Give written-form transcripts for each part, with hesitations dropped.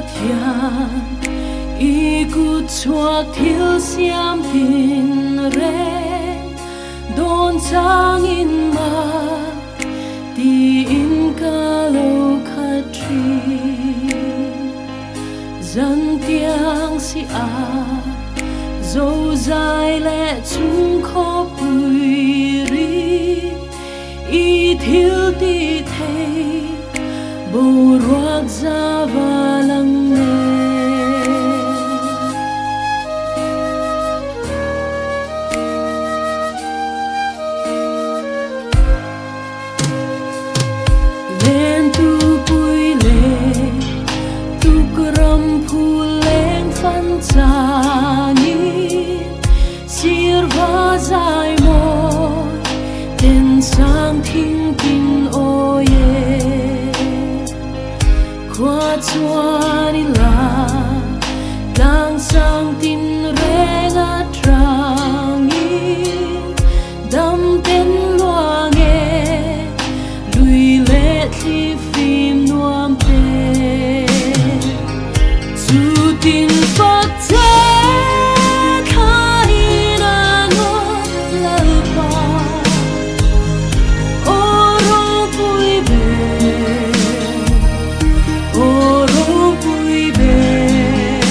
Pathian i kutchhuak thil siam tinreng dawn changin mak tiin ka lo khat thin. Zantiang si a zozai leh chung khawpui ri i thil ti thei boruak za va lang nen. Len tu pui le tuk ram phul leng fan changin sirva zai mawi ten sang thing tin aw ye. Khua chuan i la tlang sang tin reng atangin dam ten luang e lui leh thli fim nuam te. Chu tin fak che thlain a nuam Lalpa aw ropui ber, aw ropui ber.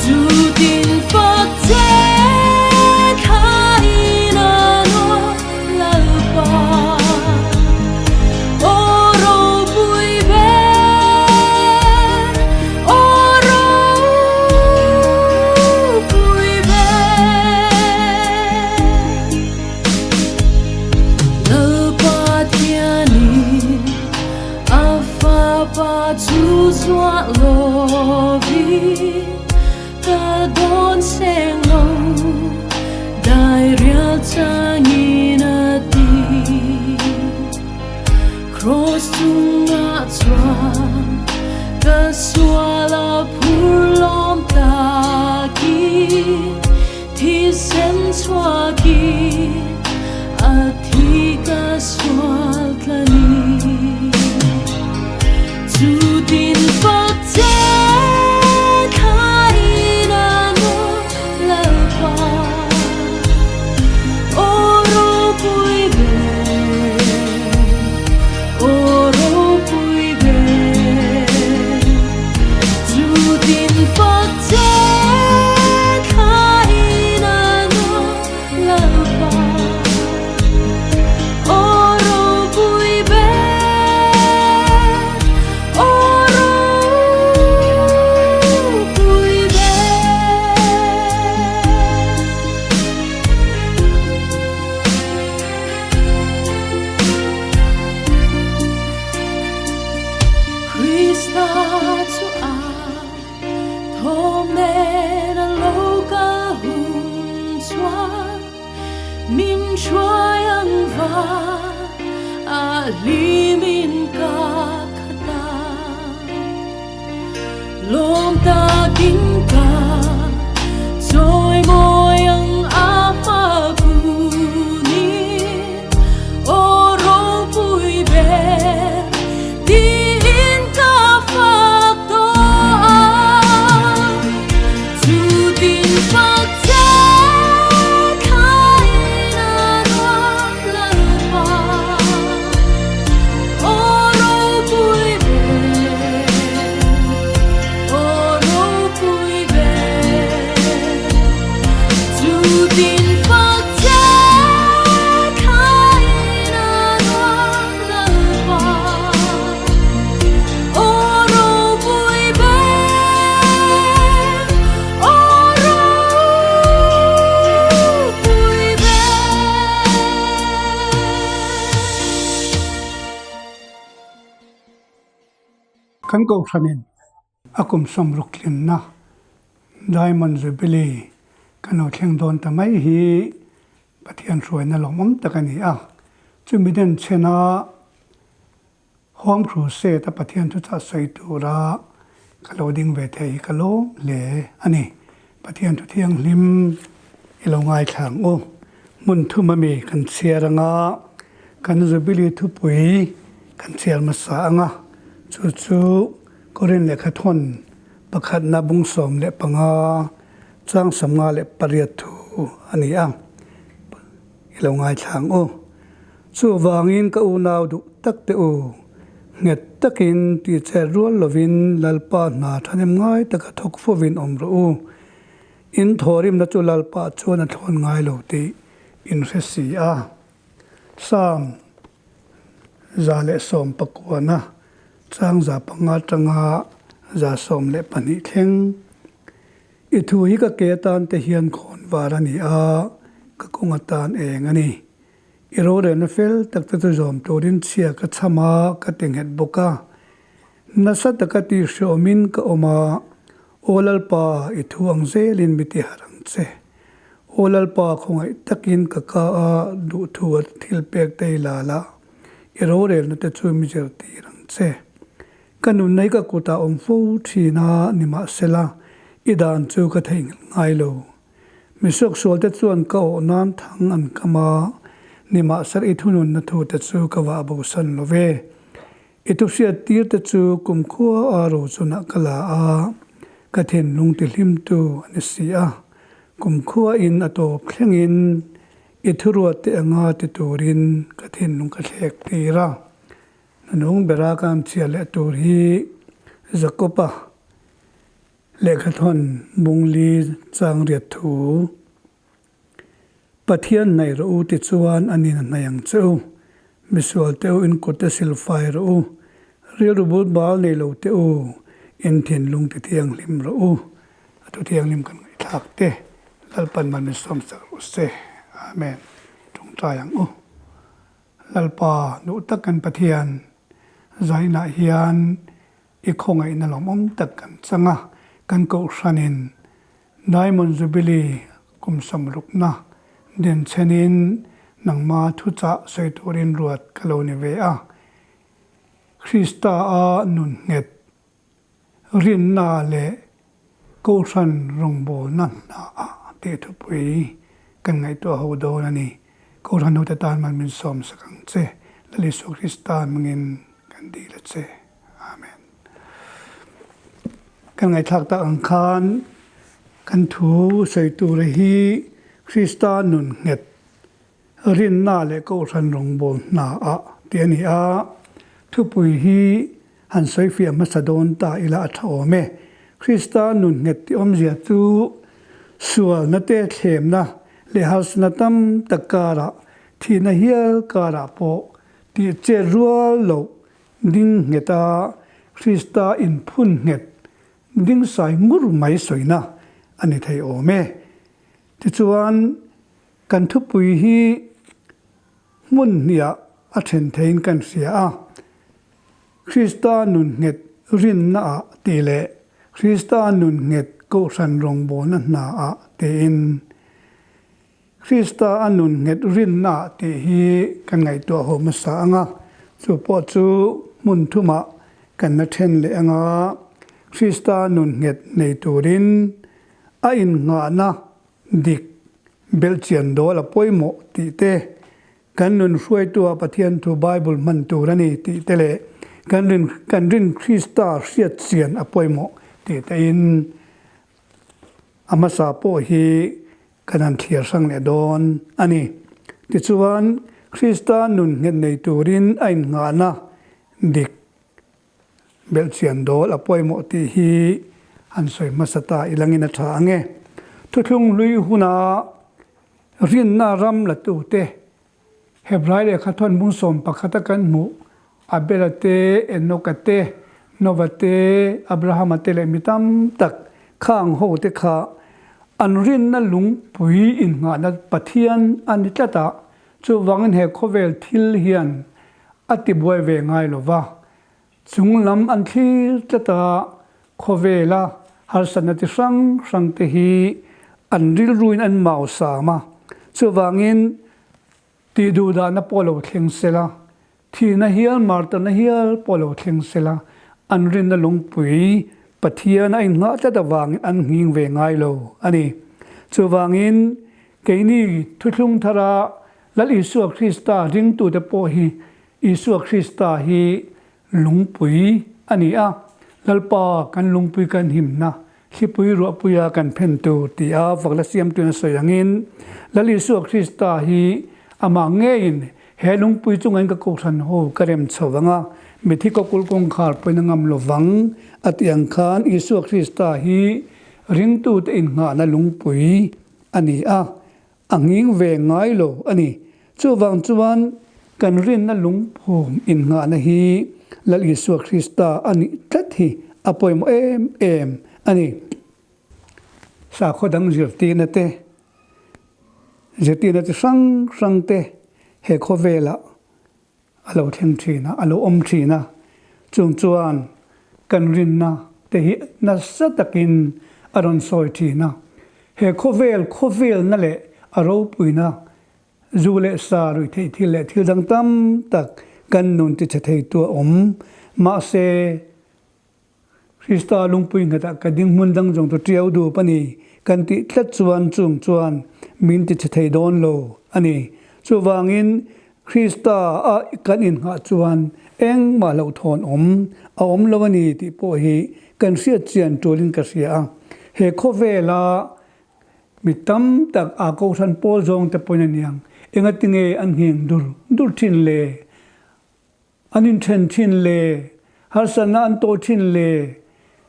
Chu tin fak che thlain a nuam Lalpa aw ropui ber, aw ropui ber. Lalpa Thianin a fapa chu zuah lovin ka dawn seng lo dairial changin a ti. Cross chungah chuan ka sual a phur lawm takin thisen chhuakin a thi ka sual tlanin. Chu tin fak che thlain a nuam Lalpa aw ropui ber, aw ropui ber. Chu tin fak che thlain a nuam Lalpa aw ropui ber, aw ropui ber. Krista chu a thawm nen a lo kal hun chuan min hruai ang va a hlimin ka khat a. Lawm takin ka chawi mawi ang a hma kunin aw ropui ber tiin ka fak tawh ang. Chu tin fak che thlain a nuam Lalpa aw ropui ber, aw ropui ber. Chu tin fak che thlain a nuam Lalpa aw ropui ber, aw ropui ber. Kan Kohhranin a kum 60 tlinna Diamond Jubilee kan lo thleng dawn ta mai hi Pathian hruaina lawmawm tak a ni a. Chumi den chhena Home Crusade a Pathian thuchah sawi tura ka lo ding ve thei hi ka lawm hle a ni. Pathian thu thianghlim i lo ngaithla ang u. Hmun thum ami kan chhiar anga kan Jubilee thupui kan chhiar hmasa anga chu chu. Korin lehkha thawn pakhatna bung 15 chang 58 thu a ni a, i lo ngaithla ang u. Chuvangin ka unau duh tak te u, nghet takin tihchet rual lovin Lalpa hna thahnem ngai taka thawk fovin awm rawh u. In thawhrimna chu Lalpa chuan a thlawn ngai lo tih in hre si a. Psalm 119 chang 5 atanga 12 thleng. I thu hi ka ke atan te hian khawn var a ni a, ka kawng atan eng a ni. I rorelna fel tak te chu zawm turin chhia ka chham a, ka ti nghet bawk a. Nasa taka tihhreawmin ka awm a, Aw Lalpa, i thu ang zelin mi ti harh ang che. Aw Lalpa, khawngaih takin ka ka a, duhthu a thil pek te i la la, i rorelna te chu mi zirtir ang che. Ka nunna hi ka kutah awm fo thin a, nimahsela, i dan chu ka theihnghilh ngai lo. Misuaksual te chuan ka awh nan thang an kam a, nimahsela i thununna thu te chu ka vah bosan lo ve. I thuhriat tir te chu kumkhua a rochunah ka la a, ka thinlung tihlimtu a ni si a. Kumkhua in a tawp thlengin i thuruat te anga ti turin ka thinlung ka thlek tir a. Hnung bera ka an chhiar leh tur hi Jakob-a lehkhathawn bungli chang riat thu, Pathian hnaih rawh u tichuan a nin a hnaih ang che u, misual te u in kut te silfai rawh u, rilru bul bal nei lo te u in thinlung ti thianghlim rawh u, a thu thianghlim kan ngaihthlak te Lalpan mal min sawmsak rawh se. Amen. Tawngtai ang u. Lalpa duh tak kan Pathian zainah hian i khawngaihna lawmawm tak kan chang a, kan kohhranin Diamond Jubilee kum sawmrukna denchhenin nangma thuchah sawi turin ruat ka lo ni ve a. Krista a nun nghet Rinna leh Kohhran rawngbawlna hnaah tih thupui kan ngaihtuah ho dawn a ni. Kohhran hote tan mal min sawm sak ang che. Lal Isua Krista hmangin kan dil a che. Amen. Kan ngaihthlak tak ang khan kan thu sawi tura hi Krista nun nghet Rinna leh Kohhran rawngbâwl hnaah tih a ni a, thupui hi han sawifiah hmasa dawn ta ila a ṭha awm e. Krista nun nghet tih awmzia chu sualna te thlemna leh harsatna tam tak karah, thihna hial karah pawh tih chet rual loh ding nghet a, Krista inphun nghet ding sai ngur mai sawina a ni thei awm e. Tichuan, Kan thupui hi hmun hniah a then theiin kan hria a, Krista nun nghet rinna ah tih leh Krista nun nghet kohhran rawngbawlna hna ah tiin. Krista a nun nghet rinna ah tih hi kan ngaihtuah ho hmasa ang a, chu pawh chu hmun thumah kan la then leh ang a, Krista nun nghet nei turin a innghahna Dik, belhchian dawl a pawimawh tih te, kan nun hruaitua Pathian thu Bible hman tur a ni tih te leh kan rin kan rin Krista hriatchian a pawimawh tih tein a hmasa pawh hi kan han thlir hrang leh dawn a ni. Tichuan, Krista nun nghet nei turin a innghahna dik Belhchian dawl a pawimawh tih hi an sawi hmasa ta i langin a tha ang e. Thuthlung hlui huna rinna ram la tute Hebrai lehkha thawn bung 11 a kan hmuh Abela te, Enoka te, Nova te, Abrahama te leh mi tam tak khang ho te kha an rinna lungpui innghahna Pathian a ni tlat a, chuvangin he khawvel thil hian a ti buai ve ngai lo va, chung lam an thlir tlat a, khawvela harsatna ti hrang hrang te hi an rilruin an mau sam a, chuvangin tih duhdahna pawh lo thleng sela, thihna hial martana hial pawh lo thleng sela, an rinna lungpui Pathian a inngah tlat avangin an nghing ve ngai lo a ni. Chuvangin keini thuthlung thara Lal Isua Krista ringtute pawh hi Isua Krista hi lungpui a ni a. Lalpa kan lungpui kan himna, thlipui ruahpuia kan phen tur tia fakla siamtuin a sawi angin Lal Isua Krista hi amah ngeiin he lungpui chungin ka kohhran ho ka rem chho vang a, mithi kawkul kawngkhar pawhin a ngam lo vang a tih ang khan Isua Krista hi ringtute innghahna lungpui a ni a, A nghing ve ngai lo a ni. Chuvang chuan kan rinna lungphum innghahna hi Lal Isua Krista a nih tlat hi a pawimawh em em a ni. Sakhaw dang zirtirna te, zirtirna chi hrang hrang te he khawvelah a lo thleng thin a, a lo awm thin a. Chung chuan kan rinna te hi nasa takin a rawn sawi thin a. He khawvel khawvelna leh a ropuina zu leh sa ruih theih thil leh thil dang tam tak kan nun tichhe theitu a awm. Mahse, Krista lungpui nghetah ka ding hmun dang zawng chu ṭiau dup a ni kan tih tlat chuan chung chuan min ti chhe thei dawn lo a ni. Chuvangin Krista a kan innghah chuan engmah hlauhthawn awm a awm lo a ni tih pawh hi kan hriat chian ṭulin ka hria a. He khawvela mi tam tak a kohhran pawl zawng te pawhin a niang engatinge an ngheng dur dur ṭhin le? An inthen thin le, harsatna an tawh thin le,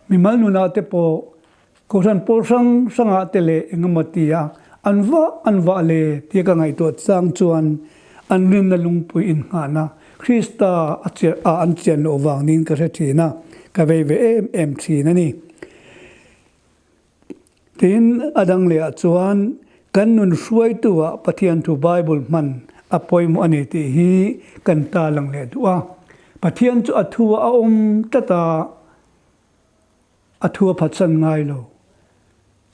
mimal nunah te pawh Kohhran pawl hrang hrangah te leh engemaw tia an vah an vah le tia ka ngaihtuah chang chuan an rinna lungpui innghahna Krista a ah an chian loh vang niin ka hre thin a, ka vei ve em em thin a ni. Tin, a dang lehah chuan kan nun hruaitu-ah Pathian thu Bible hman a pawimawh a ni tih hi kan tarlang leh duh a. Pathian chu a thu a awm tlat a, a thu a phatsan ngai lo.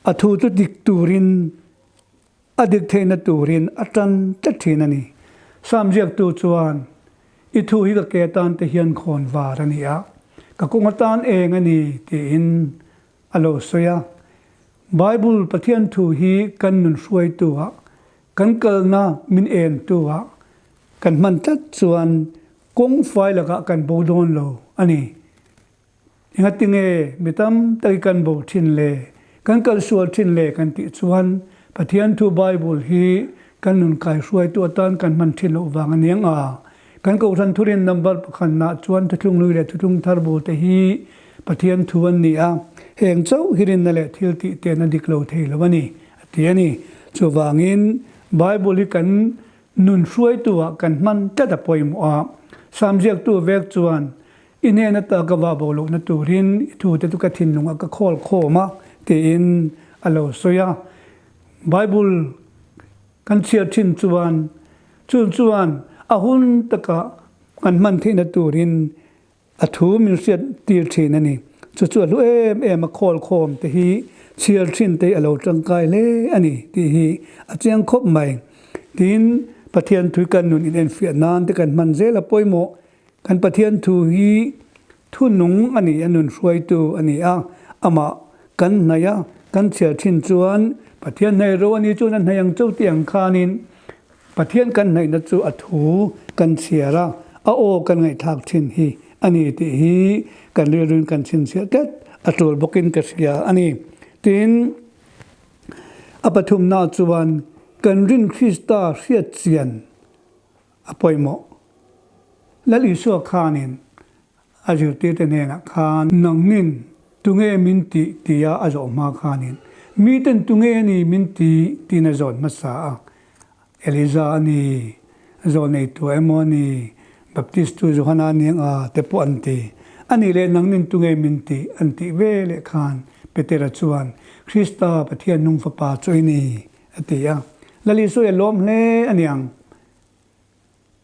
A thu chu dik turin, a dik theihna turin a tan tlat thin a ni. Sam ziaktu chuan, I thu hi ka ke atan te hian khawn var a ni a, ka kawng atan eng a ni, tiin a lo sawi a. Bible Pathian thu hi kan nun hruaitu ah, kan kalna min entu ah kan hman tlat chuan kawng fai lakah kan bo dawn lo a ni. Engatinge mi tam tak hi kan bo thin le, kan kal sual thin le kan tih chuan Pathian thu Bible hi kan nun kaihruaitu atan kan hman thin loh vang a niang a. Kan Kohhran thurin number pakhatnah chuan thuthlung hlui leh thuthlung thar bu te hi Pathian thu an ni a, heng chauh hi rinna leh thil tih ten a dik lo thei lo a ni, a ti a ni. Chuvangin Bible hi kan nun hruaitu ah kan hman tlat a pawimawh a. Sam ziaktu vek chuan, I hnen ata ka vah bo lohna turin i thu te chu ka thinlungah ka khawl khawm a, tiin a lo sawi a. Bible Kan chhiar thin chuan chun chuan a hun taka kan hman theihna turin a thu min hriat tir thin a ni. Chu chu a hlu em em a, khawl khawm te hi chhiar thin te hi a lo tangkai hle a ni tih hi a chiang khawp mai. Tin, Pathian thui kan nun inenfiah nan te kan hman zel a pawimawh. Kan Pathian thu hi Thu nung a ni, a nun hruaitu a ni a, amah kan hnaih a, kan chhiar thin chuan Pathian hnaih ro a ni chuan a hnaih ang chauh tih ang khanin Pathian kan hnaihna chu a thu kan chhiar a, a aw kan ngaihthlak thin hi a ni tih hi kan rilruin kan chhinchhiah tlat a tul bawkin ka hria a ni. Tin, a pathumna chuan kan rin Krista hriatchian a pawimawh. Lal Isua khanin a zirtirte hnenah khan, Nangnin tunge min tih? tia a zawh hma khanin, Miten tunge a ni min tih? tiin a zawt hmasa a. Eliza a ni, Zawlneitu emaw a ni, Baptistu Johana a ni ang a, te pawh an ti. A nih leh nangnin tunge min tih? an tih ve leh khan Petera chuan, Krista Pathian nung fapa chu i ni, a ti a. Lal Isua i lawm hle a ni ang.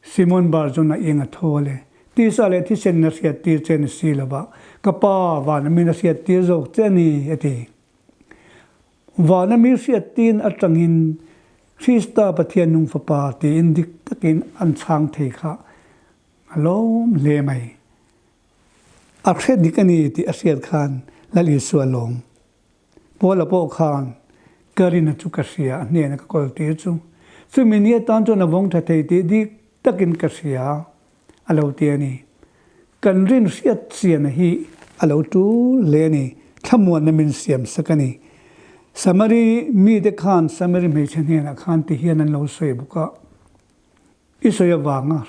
Simon Bar-Jonah eng a thaw le? Tisa leh thisen na hriat tir che ni si lova, ka pa vana mi na hriat tir zawk che a ni, a ti. Vana mi hriat tin atangin Krista Pathian nung fapa tiin dik takin an chhang thei kha a lawm hle mai. A hre dik a ni tih a hriat khan Lal Isua lawm. Paula pawh khan ka rina chu ka hria, a hnena ka kawl tir chu. Chumi ni atan chuan a vawng tha thei tih dik takin ka hria, a lo ti a ni. Kan rin hriat chiana hi a lo tul hle a ni. Thlamuanna min siam sak a ni. Samari mite khan Samari hmeichhe hnenah khan ti hian an lo sawi bawk a, I sawi avanga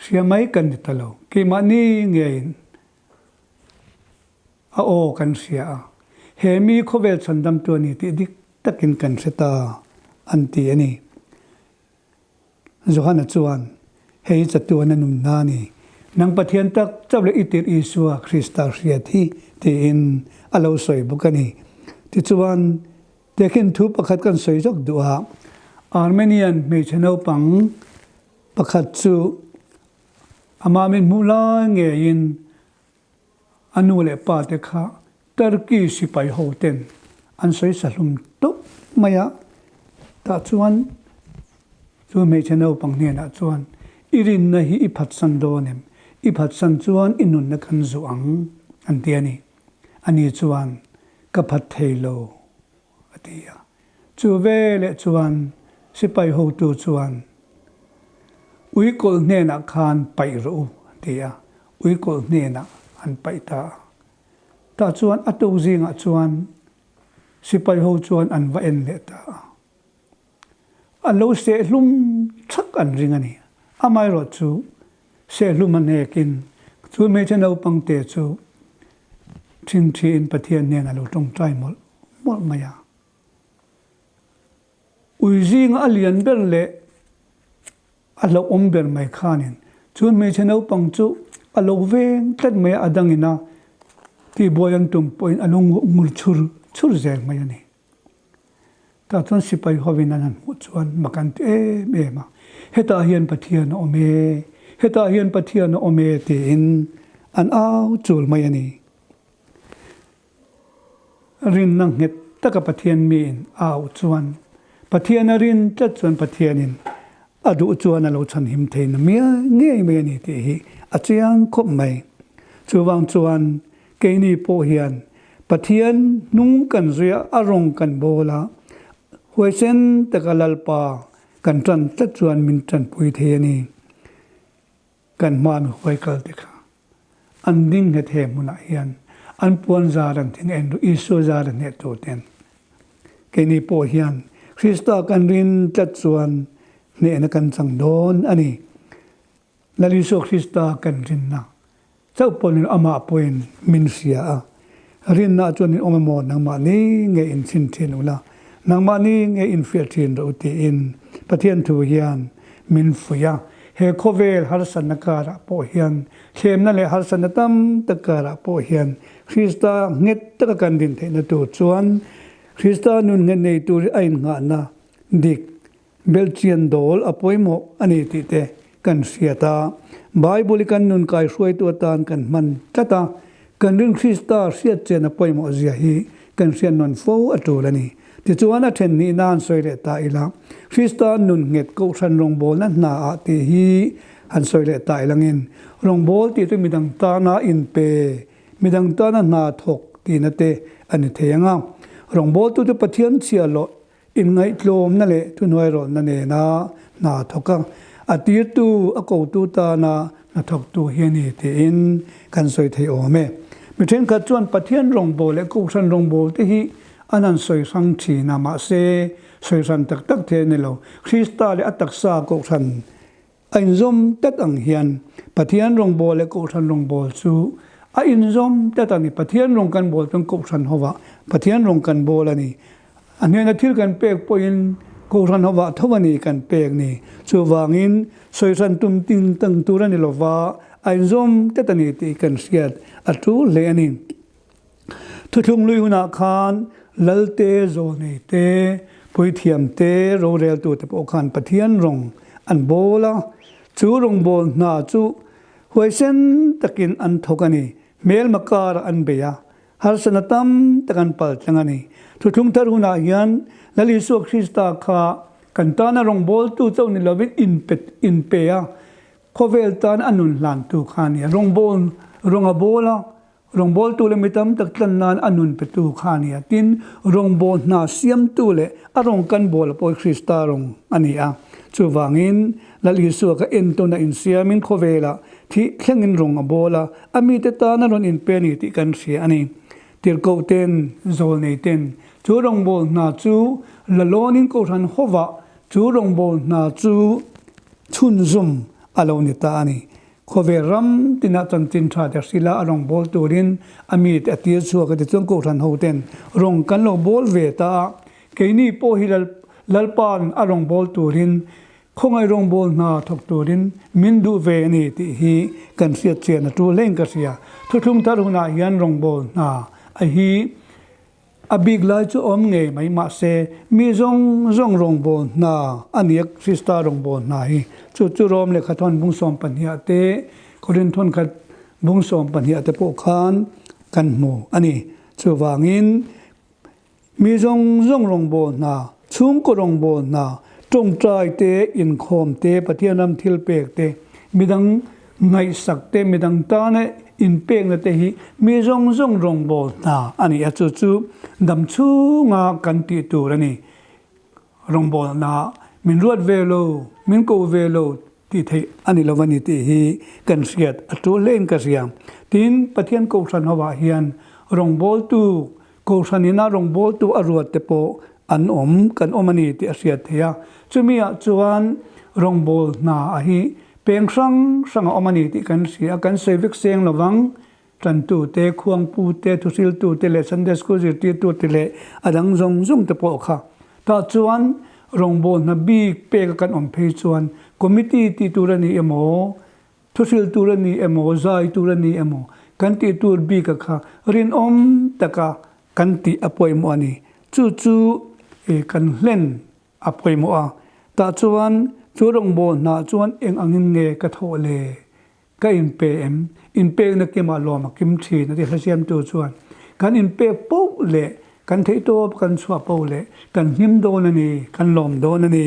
hria mai kan ni ta lo, keimahni ngeiin a aw kan hria a, he mi khawvel chhandamtu a ni tih dik takin kan hre ta, an ti a ni. Johana chuan, Hei chatuan a nunna a ni. Nang Pathian tak chauh leh i tirh Isua Krista hriat hi, tiin a lo sawi bawk a ni. Tichuan, tehkhin thu pakhat kan sawi zawk duh a, Armenian hmeichhe naupang pakhat chu amah min hmuh lai ngeiin A nu leh pa te kha Turkey sipai ho ten an sawi sa hlum tawp mai a, tah chuan chu hmeichhe naupang hnenah chuan i rinna hi i phatsan dawn em? I phatsan chuan i nunna kan zuh ang an ti a ni. Ani chuan ka phat thei lo a ti a. Chu veleh chuan sipai hotu chuan Uikawlh hnenah khan paih rawh u a ti a, uikawlh hnenah an paih ta a. Tah chuan a tuk zingah chuan sipai ho chuan an va en leh ta a. An lo sehhlum thak an ring a ni. Amaherawh chu sehhlum a hnekin chu hmeichhe naupang te chu ṭhingṭhiin Pathian hnenah lo ṭawngṭai mawlh mawlh mai a. Ui zinga a lian ber leh a hlauhawm ber mai khanin chu hmeichhe naupang chu a lo veng tlat mai a, a dangin a tihbuai an tum pawhin a lo ngur chhur chhur zel mai a ni. Tah chuan sipai hovin an han hmuh chuan mak an ti em em a, hetah hian Pathian a awm e, hetah hian Pathian a awm e tiin an au chul mai a ni. Rinna nghet taka Pathian miin a auh chuan Pathian a rin tlat chuan Pathianin a duh chuan a lo chhanhim thei na mial ngei mai a ni tih hi a chiang khawp mai. Chuvang chuan keini pawh hian Pathian hnung kan zui a, a rawng kan bawl a, huaisen taka Lalpa kan tan tlat chuan min tanpui thei a ni. Kan hma mi huai kal te kha an ding nghet he hmunah hian an puan zar an thing en ru Isua zar a hneh tur ten keini pawh hian Krista kan rin tlat chuan hnehna kan chang dawn a ni. Lal Isua Krista kan rinna chauh pawhin amah pawhin min hria a, rinna chuan in awm emaw nangmahni nge in chhin thin ula, nangmahni nge in fiah thin rawh u tiin Pathian thu hian min fuih a. He khawvel harsatna karah pawh hian, thlemna leh harsatna tam tak karah pawh hian Krista nghet taka kan din theihna tur chuan Krista nun nghet nei tur hi a innghahna dik Belhchian dawl a pawimawh a ni tih te kan hriat a, Bible hi kan nun kaihruaitu atan kan hman tlat a, kan rin Krista hriatchian a pawimawh zia hi kan hriat nawn fo a tul a ni. Tichuan a then nihna han sawi leh ta ila, Krista nun nghet kohhran rawngbawlna hna ah tih hi han sawi leh ta ilangin, rawngbâwl tih chu midang tana inpe, midang tana hna thawk tihna te a ni thei ang a, rawngbâwltu chu Pathian chhiahhlawh Inngaihtlawmna leh thuhnuairawlhna nena hna thawk a, a tirtu, a kotu tana hnathawktu hi a ni tiin kan sawi thei awm e. Mi thenkhat chuan Pathian rawngbâwl leh Kohhran rawngbâwl te hi an han sawi hrang thin a, mahse sawi hran tak tak thei a ni lo. Krista leh a taksa Kohhran A inzawm tlat ang hian Pathian rawngbâwl leh Kohhran rawngbâwl chu a inzawm tlat a ni. Pathian rawng kan bâwl chuan Kohhran hovah Pathian rawng kan bâwl a ni. A hnêna thil kan pêk pawhin Kohhran hovah tho a ni kan pêk ni. Chuvângin sawihran tum ting tang tûr a ni lova, a inzawm tlat a ni tih kan hriat a ṭûl hle a ni. Thuthlung lui hunah khan Lalte, Zawlnei te, Puithiam te, roreltu te pawh khan Pathian rawng an bawl a, chu rawngbâwl hna chu huaisen takin an thawk a ni. Hmelma karah an bei a, harsatna tam tak an pal tlang a ni. Thuthlung thar hunah hian Lal Isua Krista kha kan tana rawngbâwltu chauh ni lovin inpe inpe a, khawvel tan a nun hlantu kha a ni a, rawngbâwl rawng a bawl a, Rawngbawltu leh mi tam tak tlan nan a nun petu kha a ni a, tin, rawngbâwl hna siamtu leh a rawng kan bawl a pawi Krista rawng a ni a. Chuvangin, Lal Isua kha entawn a insiamin khawvelah Thih thlengin rawng a bawl a, a mite tan a rawn inpe a ni tih kan hria a ni. Tirhkoh ten, zawlnei ten, chu rawngbâwl hna chu la lawnin Kohhran hovah chu rawngbâwl hna chu chhunzawm a lo ni ta a ni. Khawvel ram tinah chanchin tha te hrila a rawngbâwl turin a mite a tir chhuak a tichuan Kohhran ho ten rawng kan lo bâwl ve ta a, keini pawh hi Lalpa'n a rawngbâwl turin Khawngaih rawngbâwl hna thawk turin min duh ve a ni tih hi kan hriat chian a tul hlein ka hria. Thuthlung thar hunah hian rawngbâwl hna a hi a bik lai chu awm ngei mai mahse mi zawng zawng rawngbâwl hna a ni a, Krista rawngbâwl hna hi. Chu chu Rom lehkhathawn bung 12 te, Korinth khat bung 12 te pawh khan kan hmu a ni. Chuvangin Mi zawng zawng rawngbâwl hna, chhungkaw rawngbâwl hna, ṭawngṭai te, inkhâwm te, Pathian ram thil pêk te, midang ngaihsak te, midang tâna inpêkna te hi mi zawng zawng rawngbâwl hna a ni a, chu chu dam chhûnga kan tih tûr a ni. Rawngbâwl hna min ruat ve lo, min ko ve lo tih theih a ni lo a ni tih hi kan hriat a ṭul hlein ka hria. Tin, Pathian Kohhran hovah hian rawngbâwltu Kohhran ina rawngbawltu a ruat te pawh an awm, kan awm a ni tih a hriat theih a. Chumi ah chuan rawngbâwl hna a hi peng hrang hrang a awm a ni tih kan hria a, kan sawi vek seng lovang. Tantu te, khuangpu te, thuhriltu te leh Sunday School zirtirtu te leh a dang zawng zawng te pawh kha. Tah chuan rawngbâwl hna bik pek a kan awm phei chuan committee tih tur a ni emaw, Thuhril tur a ni emaw, zai tur a ni emaw, kan tih tur bika kha rinawm taka kan tih a pawimawh a ni. Chu chu kan hlen a pawimawh a. Tah chuan chu rawngbâwl hnah chuan eng angin nge ka thawh le? Ka inpe em? Inpekna kimah lawm a kim thin a ti hlasiamtu chuan. Kan inpek poh leh kan theihtawp kan chhuah poh leh kan hlim dawn a ni, kan lawm dawn a ni.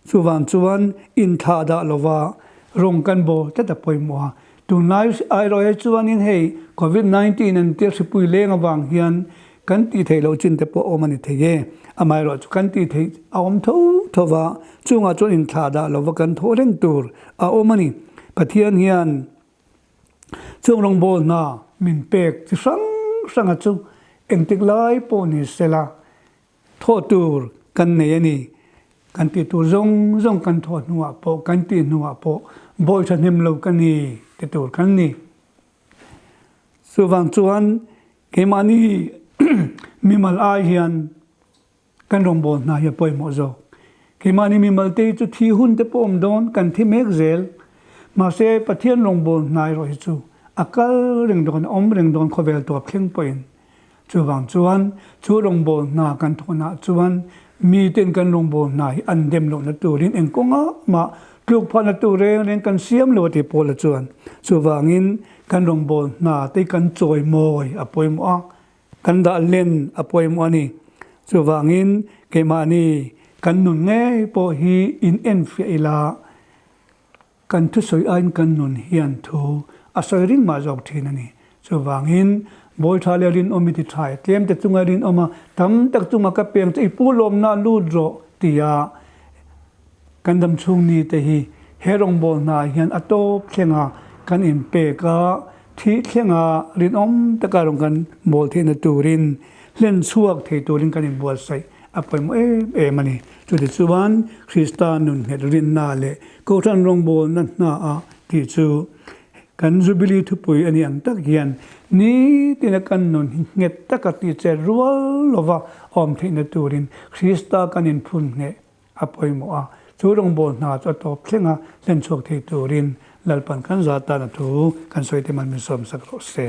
Chuvang chuan inthlah dah lova Rawng kan baw tlat a pawimawh a, tunlai airawh hi chuanin hei Covid 19 an tia hripui leng avang hian kan tih theih loh chin te pawh a awm a ni thei e. Amaherawh chu kan tih theih a awm tho tho va, chungah chuan inthlah dah lova kan thawh reng tur a awm a ni. Pathian hian chung rawngbâwl hna min pek chi hrang hranga chu engtik lai pawh ni sela, Thawh tur kan nei a ni. Kan tih tur zawng zawng kan thawh hnuah pawh, kan tih hnuah pawh bawi thahnem lo ka ni ti tur kan ni. Chuvang chuan keimahni mimal ai hian kan rawngbâwl hna hi a pawimawh zawk. Keimahni mimal te hi chu thi hun te pawh awm dawn, kan thi mek zel. Mahse Pathian rawngbâwl hna erawh hi chu a kal reng dawn, a awm reng dawn khawvel tawp thleng pawhin. Chuvang chuan chu rawngbâwl hna kan thawhnah chuan miten kan rawngbâwl hna hi an dem lohna turin eng kawngah mah tluk phahna tur reng reng kan siam lo a ti Paula chuan. Chuvangin kan rawngbâwl hna te kan chawimawi a pawimawh a, kan dah len a pawimawh a ni. Chuvangin keimahni kan nun ngei pawh hi in enfiah ila, Kan thusawi aiin kan nun hian thu a sawi ring mah zawk thin a ni. Chuvangin, Bawi tha leh rinawm i ti tha e, tlem te chunga rinawm a, tam tak chunga ka peng che i pu lawmna lut rawh tia kan dam chhung ni te hi he rawngbâwl hnaah hian a tawp thlenga kan inpek a, thih thlenga rinawm taka rawn kan bawl theihna turin hlen chhuak thei turin kan inbuatsaih a pawimawh em em a ni. Chutichuan, Krista nun nghet rinna leh Kohhran rawngbawlna hnaah tih chu kan Jubilee thupui a ni ang tak hian nitina kan nun hi nghet taka tihchet rual lova awm theihna turin Krista kan inphun ngheh a pawimawh a. Chu rawngbâwl hna chu a tawp thleng a, hlen chhuak thei turin Lalpan kan zah tana thu kan sawi te man min sawmsak rawh se.